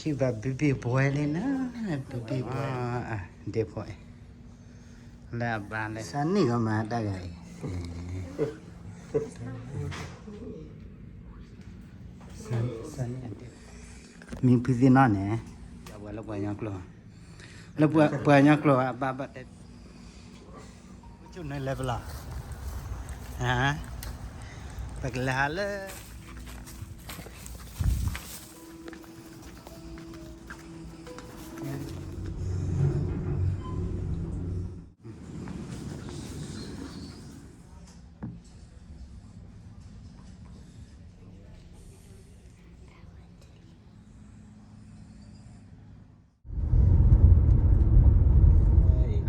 ထံၣ်ဘၣ် baby boy လံနၤ, baby boy ဒ့ဖိအံၤ လၢအဘါလဲၣ် စၢနံၣ်ကမၤတၢ်ဂၤအံၤ မံဖုသ့ၣ်နီၣ်န့ၣ် ပဝဲလၢပှၤကညီကျိာ် လၢပှၤကညီကျိာ်အဘၣ်ဘၣ်တဲ ကၠိၣ်နၢလဲၤပလီၤ ပကလဲၤဟးလၢ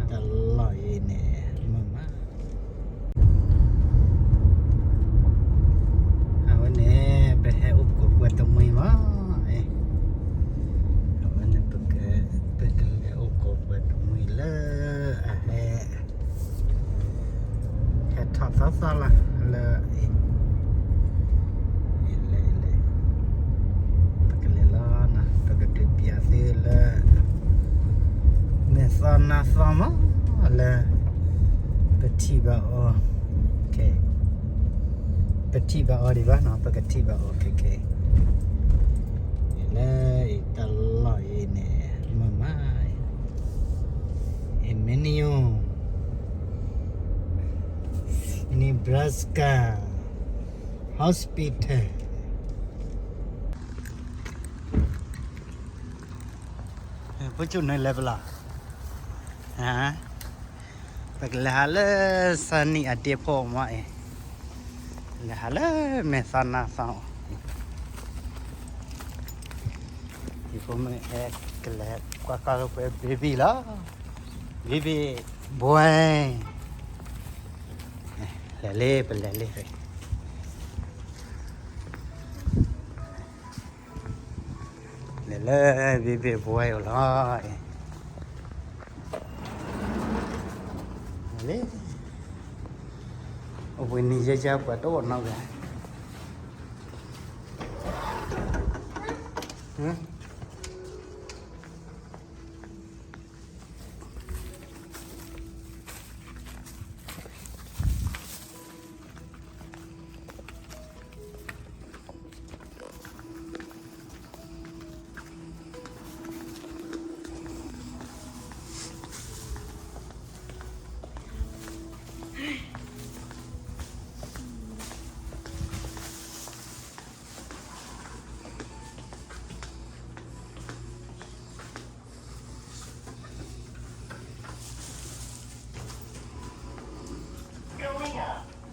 တၢ်လီၢ်အံၤန့ၣ် မုာ်မး အဝဲန့ၣ် ပဟဲအိၣ်ကိးပှၤတမှံၤမး အဝဲန့ၣ် ပကလဲၤအိၣ်ကိးပှၤတမှံၤလၢအဟဲ ဟဲထီၣ်သီသီလီၤ လၢ လဲၤလဲၤ ပကလဲၤလီၤနီၤ ပကဒုးပျးသုလၢ မဲာ်သီနါသီမး လၢ ပထံၣ်ဘၣ်အီၤ ပထံၣ်ဘၣ်အီၤဒံးဘၣ်နီၤ ပကထံၣ်ဘၣ်အီၤခဲခဲ လၢအံၤတၢ်လီၢ်အံၤန့ၣ် မုာ်မး Emmanuel Nebraska Hospital ပကၠိၣ်နၢလဲၤပလီၤ ပကလဲၤဟးလၢ စၢနံၣ်အဒ့ဖိမးအံၤ လဲၤဟးလၢမဲာ်သီနါသီအီၤ ယဖိမုၣ်ဟဲကလဲၤကွၢ်ကွၢ်လၢပှဲၤ baby လီၤ baby boy လဲၤလံ ပလဲၤလံ လဲၤလၢ baby boy အီၤလီၤ လံ အဝဲန့ၣ်ယဲယဲပှၤတအိၣ်နီတဂၤ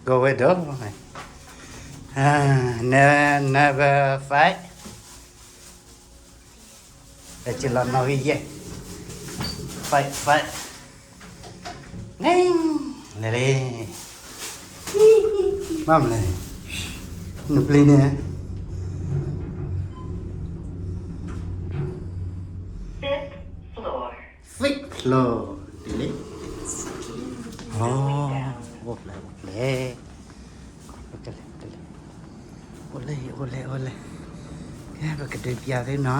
Go away ဒီး number five လဲၤက့ၤလီၤနီၣ်ဂံၢ်ယဲၢ် five five န့ၣ် လဲၤလံ ဘၣ်မလဲၣ် နပျံၤန့ၣ် fifth floor တလံ အိၣ်ဖျဲၣ် အိၣ်ဖျဲၣ် အိၣ်လဲၣ် အိၣ်လဲၣ် အိၣ်လဲၣ် ကဲ ပကဒုးပျးသ့နီၤ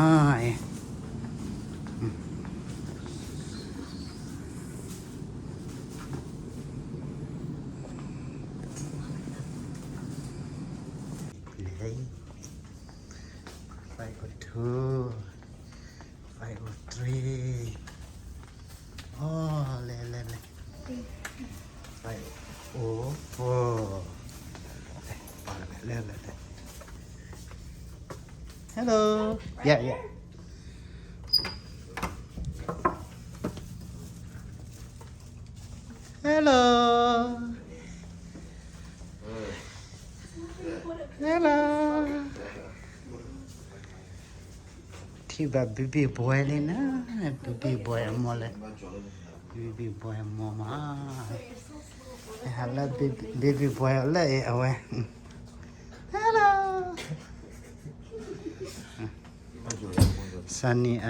လဲၤ five oh two five oh three အိၣ်လဲၣ်လဲၣ်လဲၣ် five oh four လဲၣ်လဲၣ်လဲၣ် hello yeah yeah hello hello ထံၣ်ဘၣ် baby boy လံနၤ baby boy အမိၢ်လဲၣ် baby boy အမိၢ်မး ဟးလၢ baby boy လၢအဝဲ hello စၢနံၣ်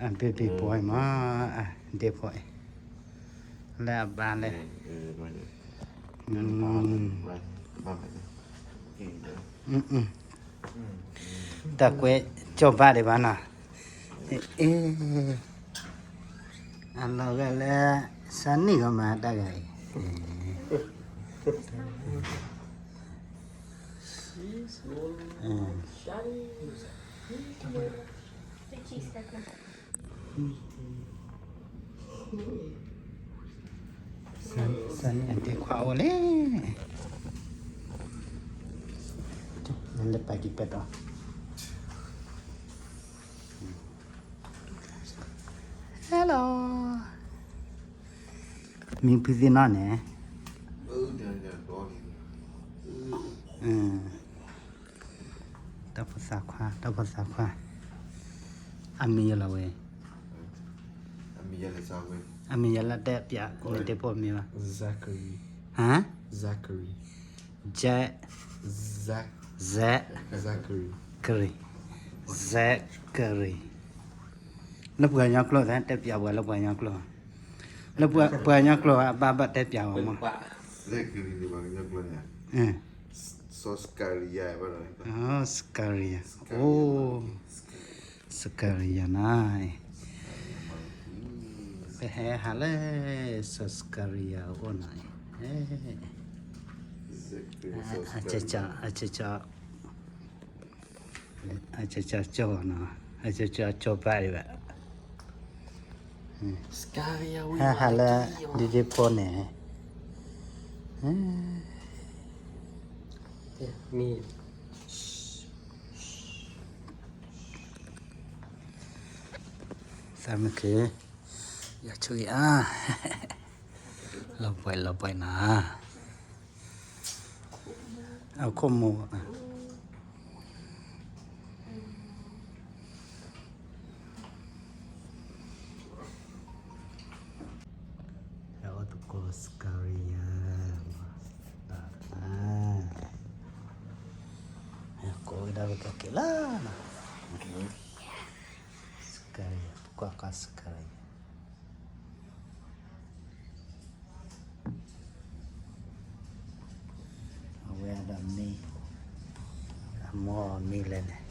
အ baby boy မး အဒ့ဖိအံၤ လၢအဘါလဲၣ် တၢ်ကွဲး ကၠီၣ်ဘၣ်ဒံးဘၣ်နီၤ, အ့, အလီၤဂာ်လၢ စၢနံၣ်ဂီၤမးတၢ်ဂၤအံၤ, စၢနံၣ်အဒ့ခွါအိၣ်လံ, လၢပာ်က့ၤပၢၢ်ဒီး Hello, မံဖုသ့ၣ်နီၣ်န့ၣ်, တၢ်ဖိသၣ်ခွါ, တၢ်ဖိသၣ်ခွါ, အမံၤယလီၤဝဲ, အမံၤယလၢတဲပျး မ့ၢ်တဲဖိမ့ၢ်ဘၣ်, Zachary, ဟါ, Zachary, Zach, Zach, Zachary, Zachary, လၢပှၤကညီကျိာ် တဲပျးဝဲလၢပှၤကညီကျိာ်, လၢပှၤကညီကျိာ်အဘၣ်ဘၣ်တဲပျးဝဲမး, စီၤစကၤရံယၤ, အိ, စကၤရံယၤနီၤ, ပဟဲဟးလၢ စီၤစကၤရံယၤအအိၣ်နီၤ, အကက, အကက, အကကကၠီနီၤ, အကကကၠီဘၣ်ဒံးဘၣ်, ဟဲဟးလၢ ဒ်ဒ့ဖိန့ၣ်, သးမုၢ်ခ့, ယဆိၣ်ဂ့ၤအါ, လီၤဘှံးလီၤဘှံးနီၤ, အခိၣ်မိၢ် ဟဲအိၣ်သကိးစကၤရံယၤ, ကိးဝဲဒၣ်လၢကက့ၤလၢ, စကၤရံယၤ, ပကွၢ်ကွၢ်စကၤရံယၤ အဝဲဒီးမံ, အမိၢ်မံလဲၣ်န့ၣ်,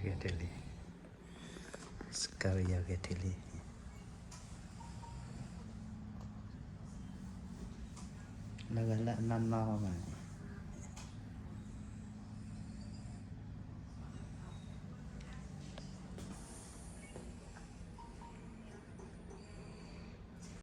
ဂဲၤထံလံ, စကၤရံယၤဂဲၤထံလံ, လၢဂၤလၢအနီၢ်နီၢ်ဘၣ်န့ၣ်